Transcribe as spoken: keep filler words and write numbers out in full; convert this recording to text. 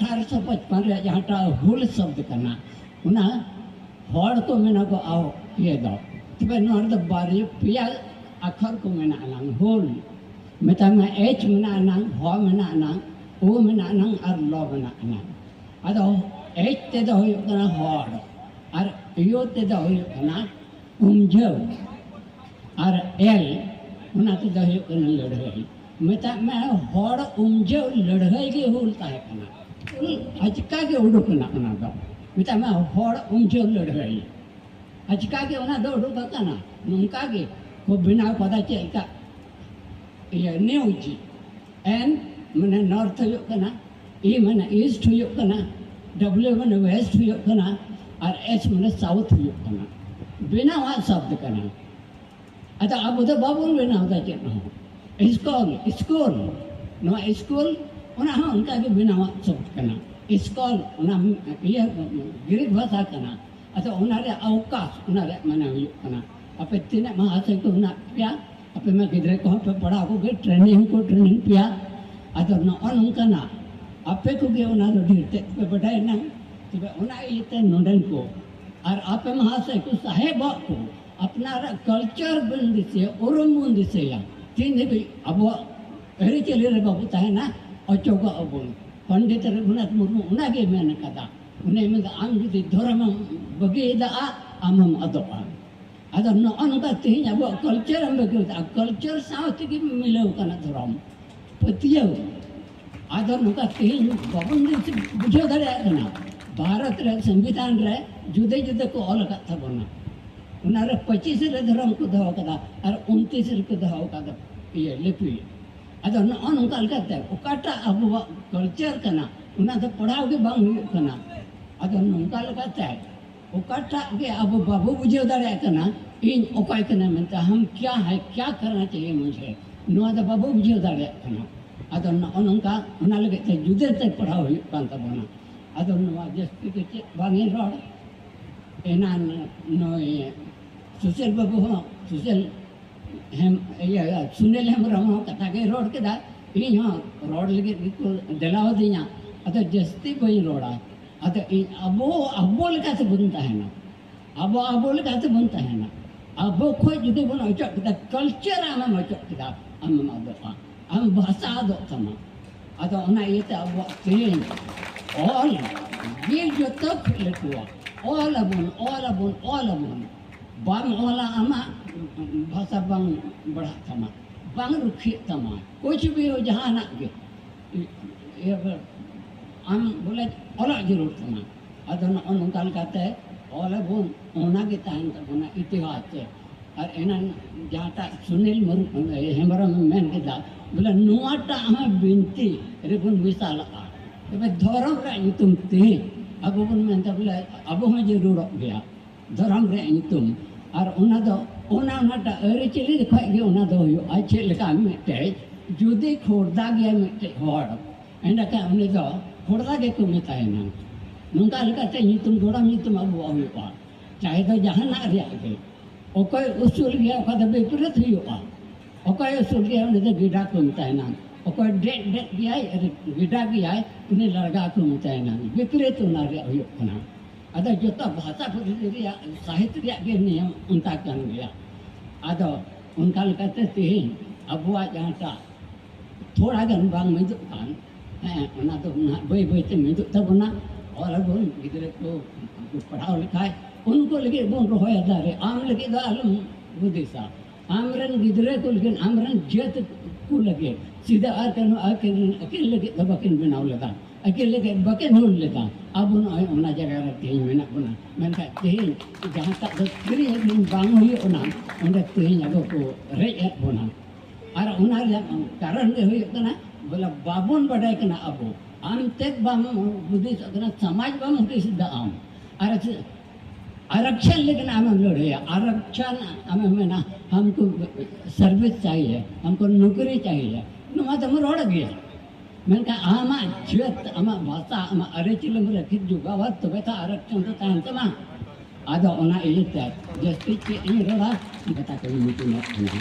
ᱟᱴᱷᱟᱨᱚᱥᱚ ᱯᱟᱸᱪᱯᱟᱱ ᱨᱮᱭᱟᱜ ᱡᱟᱦᱟᱸᱴᱟᱜ ᱦᱩᱞ ᱥᱚᱵᱫ ᱠᱟᱱᱟ, ᱚᱱᱟ ᱦᱚᱲ ᱠᱚ ᱢᱮᱱᱟ ᱠᱚ ᱟᱣ ᱤᱭᱟᱹ ᱫᱚ᱾ ᱛᱚᱵᱮ ᱱᱚᱣᱟ ᱨᱮᱫᱚ ᱵᱟᱨᱭᱟ ᱯᱮᱭᱟ ᱟᱠᱷᱚᱨ ᱠᱚ ᱢᱮᱱᱟᱜ ᱟᱱᱟᱝ, ᱦᱩᱞ ᱢᱮᱛᱟᱜ ᱢᱮ, ᱮᱪ ᱢᱮᱱᱟᱜ ᱟᱱᱟᱝ, ᱦᱚ ᱢᱮᱱᱟᱜ ᱟᱱᱟᱝ, ᱳ ᱢᱮᱱᱟᱜ ᱟᱱᱟᱝ ᱟᱨ ᱞᱚ ᱢᱮᱱᱟᱜ ᱟᱱᱟᱝ᱾ ᱟᱫᱚ ᱮᱪ ᱛᱮᱫᱚ ᱦᱩᱭᱩᱜ ᱠᱟᱱᱟ ᱦᱚᱲ, ᱟᱨ ᱤᱭᱳ ᱛᱮᱫᱚ ᱦᱩᱭᱩᱜ ᱠᱟᱱᱟ ᱩᱢᱡᱷᱟᱹᱣ, ᱟᱨ ᱮᱞ, ᱚᱱᱟ ᱛᱮᱫᱚ ᱦᱩᱭᱩᱜ ᱠᱟᱱᱟ ᱞᱟᱹᱲᱦᱟᱹᱭ᱾ ᱢᱮᱛᱟᱜ ᱢᱮ, ᱦᱚᱲ ᱩᱢᱡᱷᱟᱹᱣ ᱞᱟᱹᱲᱦᱟᱹᱭ ᱜᱮ ᱦᱩᱞ ᱛᱟᱦᱮᱸ ᱠᱟᱱᱟ᱾ ᱦᱩᱞ ᱟᱪᱠᱟ ᱜᱮ ᱩᱰᱩᱠ ᱮᱱᱟ ᱚᱱᱟ ᱫᱚ᱾ ᱢᱮᱛᱟᱜ ᱢᱮ, ᱦᱚᱲ ᱩᱢᱡᱷᱟᱹᱣ ᱞᱟᱹᱲᱦᱟᱹᱭ ᱟᱪᱠᱟ ᱜᱮ ᱚᱱᱟ ᱫᱚ ᱩᱰᱩᱠ ᱟᱠᱟᱱᱟ᱾ ᱱᱚᱝᱠᱟ ᱜᱮ ᱠᱚ ᱵᱮᱱᱟᱣ ᱠᱟᱫᱟ, ᱪᱮᱫ ᱞᱮᱠᱟ ᱤᱭᱟᱹ ᱱᱤᱭᱩᱡᱽ᱾ ᱮᱱ ᱢᱟᱱᱮ ᱱᱚᱨᱛᱷ ᱦᱩᱭᱩᱜ ᱠᱟᱱᱟ, ᱤ ᱢᱟᱱᱮ ᱤᱥᱴ ᱦᱩᱭᱩᱜ ᱠᱟᱱᱟ, ᱰᱟᱵᱽᱞᱤᱭᱩ ᱢᱟᱱᱮ ᱣᱮᱥᱴ ᱦᱩᱭᱩᱜ ᱠᱟᱱᱟ, ᱟᱨ ᱮᱥ ᱢᱟᱱᱮ ᱥᱟᱣᱩᱛᱷ ᱦᱩᱭᱩᱜ ᱠᱟᱱᱟ᱾ ᱵᱮᱱᱟᱣᱟᱜ ᱥᱚᱵᱫ ᱠᱟᱱᱟ᱾ ᱟᱫᱚ ᱟᱵᱚ ᱫᱚ ᱵᱟᱵᱚᱱ ᱵᱮᱱᱟᱣ ᱮᱫᱟ ᱪᱮᱫ ᱦᱚᱸ᱾ ᱤᱥᱠᱚᱞ, ᱥᱠᱩᱞ, ᱱᱚᱣᱟ ᱥᱠᱩᱞ, ᱚᱱᱟ ᱦᱚᱸ ᱚᱱᱠᱟ ᱜᱮ ᱵᱮᱱᱟᱣᱟᱜ ᱥᱚᱵᱫ ᱠᱟᱱᱟ᱾ ᱥᱠᱚᱞ, ᱚᱱᱟ ᱤᱭᱟᱹ ᱜᱨᱤᱠ ᱵᱷᱟᱥᱟ ᱠᱟᱱᱟ᱾ ᱟᱫᱚ ᱚᱱᱟ ᱨᱮᱭᱟᱜ ᱟᱣᱠᱟᱥ, ᱚᱱᱟ ᱨᱮᱭᱟᱜ ᱢᱟᱱᱮ ᱦᱩᱭᱩᱜ ᱠᱟᱱᱟ, ᱟᱯᱮ ᱛᱤᱱᱟᱹᱜ ᱢᱟᱦᱟᱥᱚᱭ ᱠᱚ ᱢᱮᱱᱟᱜ ᱯᱮᱭᱟ, ᱟᱯᱮ ᱢᱟ ᱜᱤᱫᱽᱨᱟᱹ ᱠᱚᱦᱚᱸ ᱯᱮ ᱯᱟᱲᱦᱟᱣ ᱠᱚᱜᱮ, ᱴᱨᱮᱱᱤᱝ ᱠᱚ ᱴᱨᱮᱱᱤᱝ ᱯᱮᱭᱟ᱾ ᱟᱫᱚ ᱱᱚᱜᱼᱚ ᱱᱚᱝᱠᱟᱱᱟᱜ ᱟᱯᱮ ᱠᱚᱜᱮ ᱚᱱᱟ ᱫᱚ ᱰᱷᱮᱨ ᱛᱮᱫ ᱯᱮ ᱵᱟᱰᱟᱭ ᱮᱱᱟ᱾ ᱛᱚᱵᱮ ᱚᱱᱟ ᱤᱭᱟᱹᱛᱮ ᱱᱚᱰᱮᱱ ᱠᱚ ᱟᱨ ᱟᱯᱮ ᱢᱟᱦᱟᱥᱚᱭ ᱠᱚ ᱥᱟᱦᱮᱵᱚᱜ ᱠᱚ ᱟᱯᱱᱟᱨᱟᱜ ᱠᱟᱞᱪᱟᱨ ᱵᱚᱱ ᱫᱤᱥᱟᱹᱭᱟ, ᱩᱨᱩᱢ ᱵᱚᱱ ᱫᱤᱥᱟᱹᱭᱟ᱾ ᱛᱤᱱ ᱫᱷᱟᱹᱵᱤᱡ ᱟᱵᱚᱣᱟᱜ ᱟᱹᱨᱤᱪᱟᱹᱞᱤ ᱨᱮ ᱵᱟᱵᱚ ᱛᱟᱦᱮᱱᱟ, ᱚᱪᱚᱜᱚᱜ ᱟᱵᱚᱱ᱾ ᱯᱚᱱᱰᱤᱛ ᱨᱚᱜᱷᱩᱱᱟᱛᱷ ᱢᱩᱨᱢᱩ ᱚᱱᱟᱜᱮ ᱢᱮᱱ ᱠᱟᱫᱟ᱾ ᱩᱱᱤ ᱢᱮᱱᱫᱟ, "ᱟᱢ ᱡᱩᱫᱤ ᱫᱷᱚᱨᱚᱢᱮᱢ ᱵᱟᱹᱜᱤᱭᱮᱫᱟ, ᱟᱢᱮᱢ ᱟᱫᱚᱜᱼᱟ᱾" ᱟᱫᱚ ᱱᱚᱜᱼᱚ ᱱᱚᱝᱠᱟ ᱛᱮᱦᱮᱧ ᱟᱵᱚᱣᱟᱜ ᱠᱟᱞᱪᱟᱨ ᱮᱢ ᱵᱟᱹᱜᱤᱭᱮᱫᱟ, ᱠᱟᱞᱪᱟᱨ ᱥᱟᱶ ᱛᱮᱜᱮ ᱢᱤᱞᱟᱹᱣ ᱠᱟᱱᱟ ᱫᱷᱚᱨᱚᱢ ᱯᱟᱹᱛᱭᱟᱹᱣ᱾ ᱟᱫᱚ ᱱᱚᱝᱠᱟ ᱛᱮᱦᱮᱧ ᱵᱟᱵᱚᱱ ᱵᱩᱡᱷᱟᱹᱣ ᱫᱟᱲᱮᱭᱟᱜ ᱠᱟᱱᱟ, ᱵᱷᱟᱨᱚᱛ ᱨᱮ ᱥᱚᱝᱵᱤᱫᱷᱟᱱ ᱨᱮ ᱡᱩᱫᱟᱹ ᱡᱩᱫᱟᱹ ᱠᱚ ᱚᱞ ᱟᱠᱟᱫ ᱛᱟᱵᱚᱱᱟ᱾ ᱚᱱᱟᱨᱮ ᱯᱚᱸᱪᱤᱥ ᱨᱮ ᱫᱷᱚᱨᱚᱢ ᱠᱚ ᱫᱚᱦᱚ ᱠᱟᱫᱟ ᱟᱨ ᱩᱱᱛᱤᱥ ᱨᱮᱠᱚ ᱫᱚᱦᱚ ᱠᱟᱫᱟ ᱤᱭᱟᱹ ᱞᱤᱯᱤ᱾ ᱟᱫᱚ ᱱᱚᱜᱼᱚ ᱱᱚᱝᱠᱟ ᱞᱮᱠᱟᱛᱮ ᱚᱠᱟᱴᱟᱜ ᱟᱵᱚᱣᱟᱜ ᱠᱟᱞᱪᱟᱨ ᱠᱟᱱᱟ, ᱚᱱᱟ ᱫᱚ ᱯᱟᱲᱦᱟᱣ ᱜᱮ ᱵᱟᱝ ᱦᱩᱭᱩᱜ ᱠᱟᱱᱟ᱾ ᱟᱫᱚ ᱱᱚᱝᱠᱟ ᱞᱮᱠᱟᱛᱮ ᱚᱠᱟᱴᱟᱜ ᱜᱮ ᱟᱵᱚ ᱵᱟᱵᱚ ᱵᱩᱡᱷᱟᱹᱣ ᱫᱟᱲᱮᱭᱟᱜ ᱠᱟᱱᱟ, ᱤᱧ ᱚᱠᱚᱭ ᱠᱟᱱᱟ ᱢᱮᱱᱛᱮ, ᱦᱟᱢ ᱠᱭᱟ ᱦᱟᱭ, ᱠᱭᱟ ᱠᱟᱨᱱᱟ ᱪᱟᱦᱤᱭᱮ ᱢᱩᱡᱷᱮ, ᱱᱚᱣᱟ ᱫᱚ ᱵᱟᱵᱚ ᱵᱩᱡᱷᱟᱹᱣ ᱫᱟᱲᱮᱭᱟᱜ ᱠᱟᱱᱟ᱾ ᱟᱫᱚ ᱱᱚᱜᱼᱚ ᱱᱚᱝᱠᱟ, ᱚᱱᱟ ᱞᱟᱹᱜᱤᱫ ᱛᱮ ᱡᱩᱫᱟᱹ ᱛᱮ ᱯᱟᱲᱦᱟᱣ ᱦᱩᱭᱩᱜ ᱠᱟᱱ ᱛᱟᱵᱚᱱᱟ᱾ ᱟᱫᱚ ᱱᱚᱣᱟ ᱡᱟᱹᱥᱛᱤ ᱫᱚ ᱪᱮᱫ ᱵᱟᱝ ᱤᱧ ᱨᱚᱲ, ᱮᱱᱟᱱ ᱱᱩᱭ ᱥᱩᱥᱤᱞ ᱵᱟᱹᱵᱩ ᱦᱚᱸ, ᱥᱩᱥᱤᱞ ᱦᱮᱢ-, ᱤᱭᱟᱹ, ᱥᱩᱱᱤᱞ ᱦᱮᱢᱵᱨᱚᱢ ᱦᱚᱸ ᱠᱟᱛᱷᱟ ᱜᱮᱭ ᱨᱚᱲ ᱠᱮᱫᱟ, ᱤᱧ ᱦᱚᱸ ᱨᱚᱲ ᱞᱟᱹᱜᱤᱫ ᱜᱮᱠᱚ ᱫᱮᱞᱟᱣᱟᱫᱤᱧᱟ᱾ ᱟᱫᱚ ᱡᱟᱹᱥᱛᱤ ᱵᱟᱹᱧ ᱨᱚᱲᱟ᱾ ᱟᱫᱚ ᱤᱧ, ᱟᱵᱚ ᱟᱵᱚ ᱞᱮᱠᱟᱛᱮ ᱵᱚᱱ ᱛᱟᱦᱮᱱᱟ, ᱟᱵᱚ ᱟᱵᱚ ᱞᱮᱠᱟᱛᱮ ᱵᱚᱱ ᱛᱟᱦᱮᱱᱟ᱾ ᱟᱵᱚ ᱠᱷᱚᱡ ᱡᱩᱫᱤ ᱵᱚᱱ ᱚᱪᱚᱜ ᱠᱮᱫᱟ, ᱠᱟᱞᱪᱟᱨ ᱟᱢᱮᱢ ᱚᱪᱚᱜ ᱠᱮᱫᱟ, ᱟᱢᱮᱢ ᱟᱫᱚᱜᱼᱟ, ᱟᱢ ᱵᱷᱟᱥᱟ ᱟᱫᱚᱜ ᱛᱟᱢᱟ᱾ ᱟᱫᱚ ᱚᱱᱟ ᱤᱭᱟᱹᱛᱮ ᱟᱵᱚᱣᱟᱜ ᱛᱮᱦᱮᱧ ᱚᱞ ᱜᱮ ᱡᱚᱛᱚ ᱠᱷᱚᱡ ᱞᱟᱹᱴᱩᱣᱟ᱾ ᱚᱞ ᱟᱵᱚᱱ, ᱚᱞ ᱟᱵᱚᱱ, ᱚᱞ ᱟᱵᱚᱱ᱾ ᱵᱟᱢ ᱚᱞᱟ, ᱟᱢᱟᱜ ᱵᱷᱟᱥᱟ ᱵᱟᱝ ᱵᱟᱲᱦᱟᱜ ᱛᱟᱢᱟ, ᱵᱟᱝ ᱨᱩᱠᱷᱤᱭᱟᱹᱜ ᱛᱟᱢᱟ, ᱠᱩᱪ ᱵᱷᱤ ᱦᱳ, ᱡᱟᱦᱟᱱᱟᱜ ᱜᱮ᱾ ᱤᱭᱟᱹ, ᱟᱢ ᱵᱚᱞᱮ ᱚᱞᱚᱜ ᱡᱟᱹᱨᱩᱲ ᱛᱟᱢᱟ᱾ ᱟᱫᱚ ᱱᱚᱜᱼᱚ ᱱᱚᱝᱠᱟ ᱞᱮᱠᱟᱛᱮ ᱚᱞ ᱟᱵᱚᱱ, ᱚᱱᱟ ᱜᱮ ᱛᱟᱦᱮᱱ ᱛᱟᱵᱚᱱᱟ ᱤᱛᱤᱦᱟᱥ ᱨᱮ᱾ ᱟᱨ ᱮᱱᱟᱝ ᱡᱟᱦᱟᱸᱴᱟᱜ ᱥᱩᱱᱤᱞ ᱢᱩᱨ-, ᱦᱮᱢᱵᱨᱚᱢ ᱢᱮᱱ ᱠᱮᱫᱟ, ᱵᱚᱞᱮ ᱱᱚᱣᱟᱴᱟᱜ ᱦᱚᱸ ᱵᱤᱱᱛᱤ ᱨᱮᱵᱚᱱ ᱢᱮᱥᱟᱞᱟᱜᱼᱟ᱾ ᱛᱚᱵᱮ ᱫᱷᱚᱨᱚᱢ ᱨᱮᱭᱟᱜ ᱧᱩᱛᱩᱢ ᱛᱮ ᱟᱵᱚ ᱵᱚᱱ ᱢᱮᱱᱫᱟ, ᱵᱚᱞᱮ ᱟᱵᱚ ᱦᱚᱸ ᱡᱟᱹᱨᱩᱲᱚᱜ ᱜᱮᱭᱟ᱾ ᱫᱷᱚᱨᱚᱢ ᱨᱮᱭᱟᱜ ᱧᱩᱛᱩᱢ᱾ ᱟᱨ ᱚᱱᱟ ᱫᱚ, ᱚᱱᱟ, ᱚᱱᱟᱴᱟᱜ ᱟᱹᱨᱤᱪᱟᱹᱞᱤ ᱠᱷᱚᱡ ᱜᱮ ᱚᱱᱟ ᱫᱚ ᱦᱩᱭᱩᱜᱼᱟ᱾ ᱪᱮᱫ ᱞᱮᱠᱟ ᱢᱤᱫᱴᱮᱡ, ᱡᱩᱫᱤ ᱠᱷᱚᱲᱫᱟ ᱜᱮᱭᱟ ᱢᱤᱫᱴᱮᱡ ᱦᱚᱲ, ᱮᱸᱰᱮᱠᱷᱟᱱ ᱩᱱᱤ ᱫᱚ ᱠᱷᱚᱲᱫᱟ ᱜᱮᱠᱚ ᱢᱮᱛᱟᱭᱟ ᱱᱟᱝ᱾ ᱱᱚᱝᱠᱟ ᱞᱮᱠᱟᱛᱮ ᱧᱩᱛᱩᱢ, ᱜᱚᱲᱚᱢ ᱧᱩᱛᱩᱢ ᱟᱵᱚᱣᱟᱜ ᱦᱩᱭᱩᱜᱼᱟ᱾ ᱪᱟᱦᱮ ᱫᱚ ᱡᱟᱦᱟᱱᱟᱜ ᱨᱮᱭᱟᱜ ᱜᱮ, ᱚᱠᱚᱭ ᱩᱥᱩᱞ ᱜᱮᱭᱟ, ᱚᱠᱟ ᱫᱚ ᱵᱤᱯᱨᱤᱛ ᱦᱩᱭᱩᱜᱼᱟ᱾ ᱚᱠᱚᱭ ᱩᱥᱩᱞ ᱜᱮᱭᱟ, ᱩᱱᱤ ᱫᱚ ᱜᱤᱰᱟ ᱠᱚ ᱢᱮᱛᱟᱭ ᱱᱟᱝ᱾ ᱚᱠᱚᱭ ᱰᱮᱡ ᱰᱮᱡ ᱜᱮᱭᱟᱭ, ᱜᱤᱰᱟ ᱜᱮᱭᱟᱭ, ᱩᱱᱤ ᱞᱟᱲᱜᱟ ᱠᱚ ᱢᱮᱛᱟᱭ ᱱᱟᱝ᱾ ᱵᱤᱯᱨᱤᱛ ᱚᱱᱟ ᱨᱮᱭᱟᱜ ᱦᱩᱭᱩᱜ ᱠᱟᱱᱟ᱾ ᱟᱫᱚ ᱡᱚᱛᱚ ᱵᱷᱟᱥᱟ ᱯᱟᱹᱨᱥᱤ ᱨᱮᱭᱟᱜ, ᱥᱟᱦᱤᱛ ᱨᱮᱭᱟᱜ ᱜᱮ ᱱᱤᱭᱚᱢ ᱚᱱᱠᱟ ᱠᱟᱱ ᱜᱮᱭᱟ᱾ ᱟᱫᱚ ᱚᱱᱠᱟ ᱞᱮᱠᱟᱛᱮ ᱛᱮᱦᱮᱧ ᱟᱵᱚᱣᱟᱜ ᱡᱟᱦᱟᱸᱴᱟᱜ ᱛᱷᱚᱲᱟ ᱜᱟᱱ ᱵᱟᱝ ᱢᱤᱫᱚᱜ ᱠᱟᱱ, ᱦᱮᱸ, ᱚᱱᱟ ᱫᱚ ᱱᱟᱦᱟᱜ ᱵᱟᱹᱭ ᱵᱟᱹᱭ ᱛᱮ ᱢᱤᱫᱚᱜ ᱛᱟᱵᱚᱱᱟ᱾ ᱚᱞ ᱟᱵᱚᱱ, ᱜᱤᱫᱽᱨᱟᱹ ᱠᱚ ᱠᱚ ᱯᱟᱲᱦᱟᱣ ᱞᱮᱠᱷᱟᱡ ᱩᱱᱠᱩ ᱞᱟᱹᱜᱤᱫ ᱵᱚᱱ ᱨᱚᱦᱚᱭᱟ ᱫᱟᱨᱮ᱾ ᱟᱢ ᱞᱟᱹᱜᱤᱫ ᱫᱚ ᱟᱞᱚᱢ ᱦᱩᱫᱤᱥᱟ, ᱟᱢᱨᱮᱱ ᱜᱤᱫᱽᱨᱟᱹ ᱠᱚ ᱞᱟᱹᱜᱤᱫ, ᱟᱢᱨᱮᱱ ᱡᱟᱹᱛ ᱠᱚ ᱞᱟᱹᱜᱤᱫ᱾ ᱥᱤᱫᱟᱹ ᱟᱨ ᱠᱟᱹᱱᱦᱩ ᱟᱹᱠᱤᱱ, ᱟᱹᱠᱤᱱ ᱞᱟᱹᱜᱤᱫ ᱫᱚ ᱵᱟᱹᱠᱤᱱ ᱵᱮᱱᱟᱣ ᱞᱮᱫᱟ, ᱟᱹᱠᱤᱱ ᱞᱟᱹᱜᱤᱫ ᱵᱟᱹᱠᱤᱱ ᱦᱩᱞ ᱞᱮᱫᱟ᱾ ᱟᱵᱚ ᱱᱚᱜᱼᱚᱭ ᱚᱱᱟ ᱡᱟᱭᱜᱟ ᱨᱮ ᱛᱮᱦᱮᱧ ᱢᱮᱱᱟᱜ ᱵᱚᱱᱟ᱾ ᱢᱮᱱᱠᱷᱟᱱ ᱛᱮᱦᱮᱧ ᱡᱟᱦᱟᱸᱴᱟᱜ ᱫᱚ ᱠᱤᱨᱤᱧ ᱟᱹᱠᱷᱨᱤᱧ ᱵᱟᱝ ᱦᱩᱭᱩᱜ ᱠᱟᱱᱟ, ᱚᱸᱰᱮ ᱛᱮᱦᱮᱧ ᱟᱵᱚ ᱠᱚ ᱨᱮᱡ ᱮᱫ ᱵᱚᱱᱟ᱾ ᱟᱨ ᱚᱱᱟ ᱨᱮᱭᱟᱜ ᱠᱟᱨᱚᱱ ᱜᱮ ᱦᱩᱭᱩᱜ ᱠᱟᱱᱟ, ᱵᱚᱞᱮ ᱵᱟᱵᱚᱱ ᱵᱟᱰᱟᱭ ᱠᱟᱱᱟ ᱟᱵᱚ᱾ ᱟᱢ ᱛᱮᱫ ᱵᱟᱢ ᱦᱩᱫᱤᱥᱚᱜ ᱠᱟᱱᱟ, ᱥᱚᱢᱟᱡᱽ ᱵᱟᱢ ᱦᱩᱫᱤᱥ ᱮᱫᱟ ᱟᱢ᱾ ᱟᱨ ᱪᱮᱫ? ᱟᱨᱚᱠᱥᱚᱱ ᱞᱟᱹᱜᱤᱫ ᱟᱢᱮᱢ ᱞᱟᱹᱲᱦᱟᱹᱭᱟ, ᱟᱨᱚᱠᱥᱚᱱ ᱟᱢᱮᱢ ᱢᱮᱱᱟ, "ᱦᱟᱢᱠᱚ ᱥᱟᱨᱵᱷᱤᱥ ᱪᱟᱦᱤᱭᱮ, ᱦᱟᱢᱠᱚ ᱱᱚᱠᱨᱤ ᱪᱟᱦᱤᱭᱮ", ᱱᱚᱣᱟ ᱫᱚᱢ ᱨᱚᱲ ᱜᱮᱭᱟ᱾ ᱢᱮᱱᱠᱷᱟᱱ ᱟᱢᱟᱜ ᱡᱟᱹᱛ, ᱟᱢᱟᱜ ᱵᱷᱟᱥᱟ, ᱟᱢᱟᱜ ᱟᱹᱨᱤᱪᱟᱹᱞᱤᱢ ᱨᱟᱹᱠᱷᱤ ᱡᱚᱜᱟᱣᱟ, ᱛᱚᱵᱮ ᱛᱚ ᱟᱨᱚᱠᱥᱚᱱ ᱫᱚ ᱛᱟᱦᱮᱱ ᱛᱟᱢᱟ᱾ ᱟᱫᱚ ᱚᱱᱟ ᱤᱭᱟᱹᱛᱮ ᱡᱟᱹᱥᱛᱤ ᱪᱮᱫ ᱤᱧ ᱨᱚᱲᱟ, ᱠᱟᱛᱷᱟ ᱠᱚᱧ ᱢᱩᱪᱟᱹᱫ ᱠᱟᱱᱟ᱾